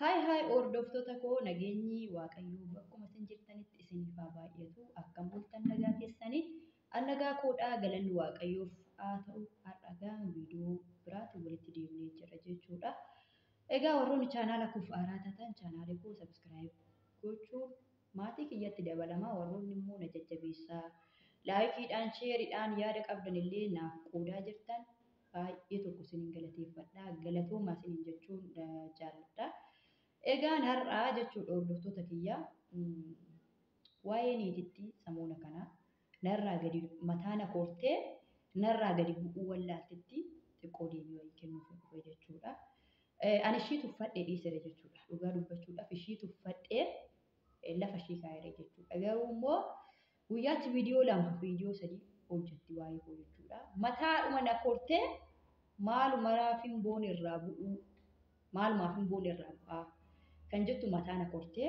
Haay haay hordoftoota koo, nageenyi Waaqayyoo bakkuma isin jirtanitti isiniif haa baay'atu. Akkam ooltan, nagaa keessanii? An nagaa koodhaa, galanni Waaqayyoof haa ta'u. Har'a egaa viidiyoo biraatti walitti deemnee jira jechuudha. Egaa warroonni chaanaala koof haaraa taatan chaanaala koo subscribe gochuun maatii kiyyatti dabalamaa, warroonni immoo na jajjabeessaa likeiidhaan, shareiidhaan yaada qabdan illee naaf qoodaa jirtan baay'ee tokko isiniin galateeffadha. Galatoomaa isiniin jechuun jaalladha. Egaan har'aa jechuudha, hordoftoota kiyyaa, waa'ee niititti samuuna kanaa narraa gadi mataa na kortee narraa gadi bu'uu wallaaltetti xiqqoo deebii wayii kennuuf dhufe jechuudha. Ani ishii tuffadhee dhiisere jechuudha. Dhugaa dubbachuudhaaf ishii tuffadhee lafa ishii kaa'eera jechuudha. Garuu immoo guyyaatti viidiyoo 2, viidiyoo 3 hojjetti waa'ee koo jechuudha. Mataadhuma na kortee maalumaaf hin boon irraa bu'uu, maalumaaf hin boon irraa bu'aa kan jettu mataa na kortee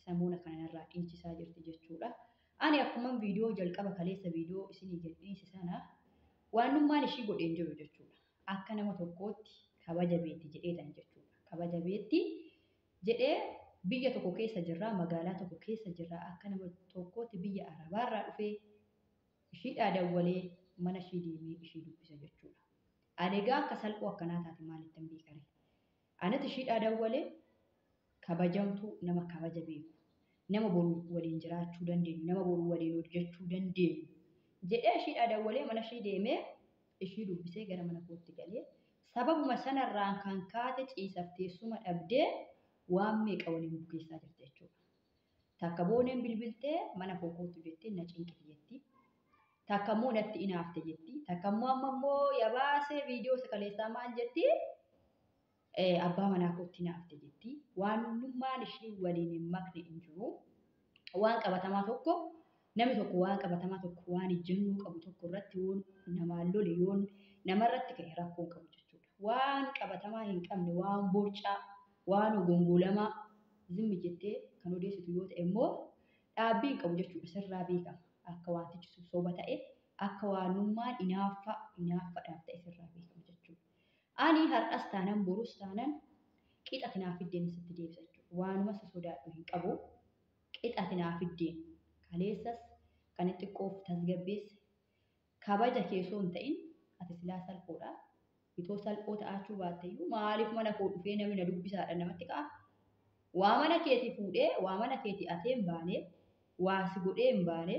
samuuna kana narraa dhiichisaa jirti jechuudha. Ani akkuma viidiyoo jalqaba kaleessa viidiyoo isinii gad dhiise sana waanummaan ishii godheen jiru jechuudha. Akka nama tokkootti kabaja beetti jedheetan jechuudha. Kabaja beetti jedhee, biyya tokko keessa jirraa, magaalaa tokko keessa jirraa, akka nama tokkootti biyya Arabaarraa dhufee ishiidhaa dawwalee mana ishii deemee ishii dubbisa jechuudha. Ani egaa akka salphoo akkanaa taate maalitti hin beekare? Anatu ishiidhaa dawwalee, kabajamtuu nama kabaja beeku, nama boru waliin jiraachuu dandeenyu, nama boru waliin hojjechuu dandeenyu jedhee ishiidhaa dawwalee mana ishii deemee ishii dubbisee gara mana kootti galee, sababuma sanarraan kan kaate ciisaaf teessuma dhabdee waan meeqa waliin bukeessaa jirti jechuudha. Takka booneen bilbiltee mana koo kootu jettee na cinqiti jetti. Takka immoo natti inaafte jetti. Takka immoo amma immoo yabaasee viidiyoo kaleessaa maal jetti? Abbaa manaa kootti inaafte jetti. Waanummaan ishii waliin hin makne hin jiru. Waan qabatamaa tokko, namni tokko waan qabatamaa tokko, waan ejjennoo qabu tokko irratti yoon namaan lole, yoon namarratti ka'e rakkoo hin qabu jechuudha. Waan qabatamaa hin qabne, waan borcaa, waan ogongolamaa zimmi jettee kan odeessitu yoo ta'e immoo dhaabbii hin qabu jechuudha. Sirraa beekama. Akka wantichi soba ta'e, akka waanummaan inaaffaa inaaffaadhaaf ta'e sirraa beekama jechuudha. Ani har'as taanan borus taanan qixa ati naaf fiddeen sitti deebisa jechuudha. Waanuma si sodaadhu hin qabu. Qixa ati naaf fiddeen kaleessas kan xiqqoof tasgabbeesse kabaja keessoo hin ta'in, ati silaa salphoodha. Itoo salphoo ta'achuu baatteyyuu maaliif mana koo dhufee namni na dubbisaadha namatti ka'a? Waa mana keetii fuudhee, waa mana keetii atee hin baane, waa si godhee hin baane,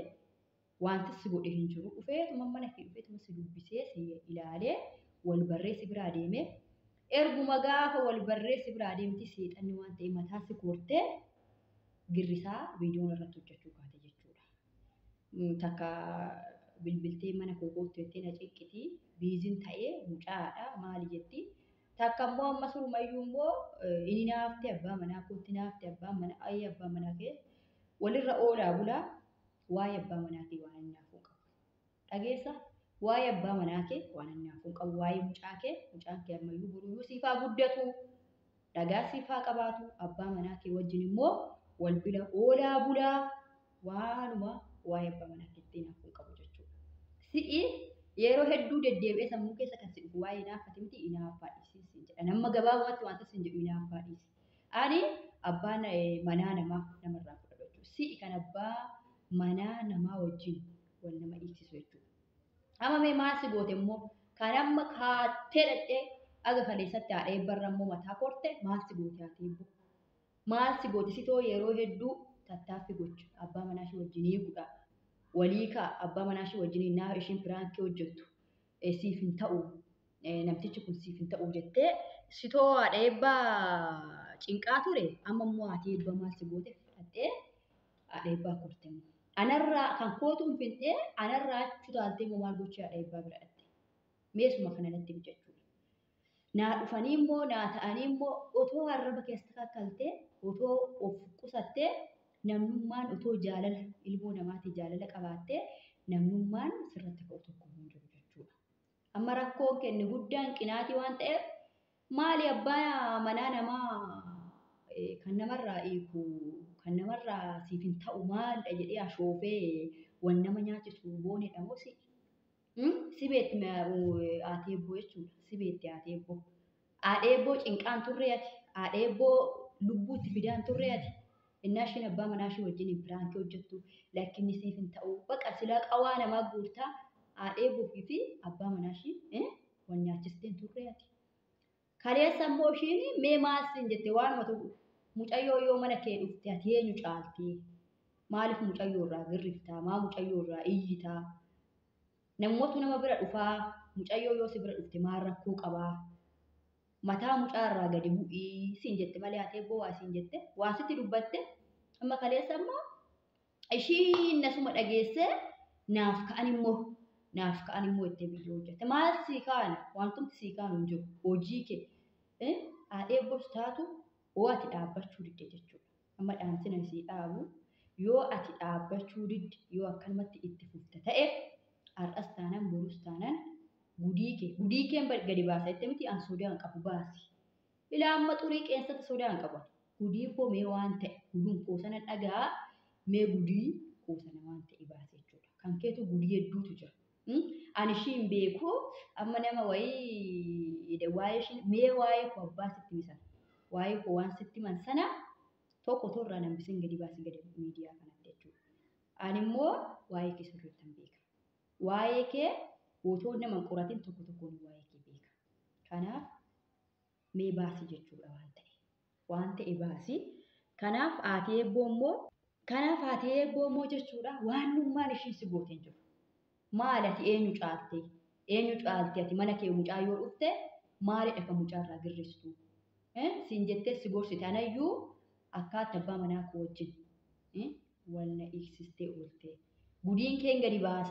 wanti si godhe hin jiru. Dhufeetuma mana kee dhufeetuma si dubbisee, si ilaalee, wal barree si biraa deemee, erguma gaafa wal barree si biraa deemti seexanni waan ta'e mataa si kortee girrisaa viidiyoon irratti hojjechuu kaate jechuudha. Takka bilbiltee mana koo koottu jettee na cinqiti, busyn ta'ee mucaadha maali jetti. Takka immoo amma surumayyuu immoo inni naafte, abbaa manaa kootti naafte, abbaa manaa ayyee abbaa manaa kee walirra oolaa bulaa, waa'ee abbaa manaa kee waan inni naafuu qabu. Dhageessa, waa'ee abbaa manaa kee waan inni naafuu qabu, waa'ee mucaa kee, mucaan kee ammayyuu boruyyuu siif haa guddatu, dhagaa siif haa qabaatu, abbaa manaa kee wajjin immoo wal bira oolaa bulaa, waanuma waa'ee abbaa manaa keetti naafuu qabu jechuudha. Si'i yeroo hedduu deddeebi'ee sammuu keessa kan si dhufu waa'ee hinaaffati miti, hinaaffaa dhiisi siin jedha. Nama gabaabumatti wanta siin jedhu hinaaffaa dhiisi. Ani abbaan manaa namaa namarraa fudhadhu jechuudha. Si'i kan abbaa manaa namaa wajjin wal nama dhiiksisu jechuudha. Amma mee maal si goote immoo kan amma kaattee dhaqxee aga kaleessatti haadha eebbarra immoo mataa korte? Maal si goote haati eebbo? Maal si goote? Sitoo yeroo hedduu tattaaffii gocha abbaa manaa ishee wajjin hiikuudha. Walii kaa abbaa manaa ishee wajjin naa ishiin prankii hojjettu siif hin ta'u, namtichi kun siif hin ta'u jettee sitoo haadha eebbaa cinqaa ture, amma immoo haati eebbaa maal si goote fudhattee haadha eebbaa korte immoo? Anarraa kan kootu hin finxee, anarraa achi utaaltee immoo maal gochuu haadha eebbaa bira dhatte? Meesuma kana natti jechuudha. Naa dhufanii immoo naa ta'anii immoo otoo arraba keessa kakkaltee, otoo of qusattee, namnummaan otoo jaalala ilmoo namaatii jaalala qabaattee namnummaan sirratti ka'u tokko hin jiru jechuudha. Amma rakkoon kenne guddaan qinaatii waan ta'eef, maali abbaa manaa namaa kan namarraa hiiku, kan namarraa siif hin ta'u maalidha jedhee ashoofee wan nama nyaachisu boonedha moo si? Si beetti haati eebboo jechuudha. Si beetti haati eebboo. Haadha eebboo cinqaan turre ati. Haadha eebboo lubbuu itti fidaan turre ati. Innaa isheen abbaa manaa ishee wajjin piraankii hojjettu lakkinni siif hin ta'u. Baqa silaa qawaa namaa guurtaa haadhee buufii fi abbaa manaa ishee wal nyaachisteen turre ati. Kaleessa immoo ishiin mee maal siin jette waanuma tokko mucayyoo yoo mana kee dhufte ati eenyu caaltee? Maaliif mucayyoo irraa girriftaa? Maa mucayyoo irraa iyyitaa? Namoottu nama bira dhufaa mucayyoo yoo si bira dhufte maal rakkoo qabaa? Mataa mucaa irraa gadi bu'ii siin jette malee ati eebboo waa siin jette waa sitti dubbatte amma kaleessa immoo ishiin nasuma dhageessee naaf ka'an immoo itti biyyoo hojjette. Maal sii kaa'an wantumti sii kaa'an hin jiru hojii kee haadhee eebboos taatu yoo ati dhaabbachuu didde jechuudha. Amma dhaamsina sii dhaabu yoo ati dhaabbachuu didde yoo akkanumatti itti fufte ta'e har'as taanaan borus taanaan gudii keen gadi baasa jettee miti an sodaa hin qabu baasi. Ilaa amma xurii qeensatti sodaa hin qabu. Gudii koo mee waan ta'e guduun koo sana dhagaa mee gudii koo sana waan ta'e baase jechuudha. Kan keetu gudii hedduutu jira. Ani ishiin beeku amma nama wayii waa'ee ishiin mee waa'ee koo abbaa sitti himan waa'ee koo waan sitti himan sana tokko torraa nambisin gadi baasin gadi miidiyaa kanatti jechuudha. Ani immoo waa'ee kee sirriitti beeka. Waa'ee kee otoo nama hin qoratin tokko tokkoon waa'ee kee beeka. Kanaaf mee baasi jechuudha waan ta'e. Waan ta'e baasi. Kanaaf haati eebboo immoo jechuudha waan nummaan ishiin si gooteen jiru. Maal ati eenyu caalte? Eenyu caalte ati mana kee mucaa yoo dhufte maalidha kan mucaa irraa girristu? Siin jettee si gorsite anayyuu akkaata abbaa manaa koo wajjin wal na hiiksistee oolte. Gudiin keen gadi baasa.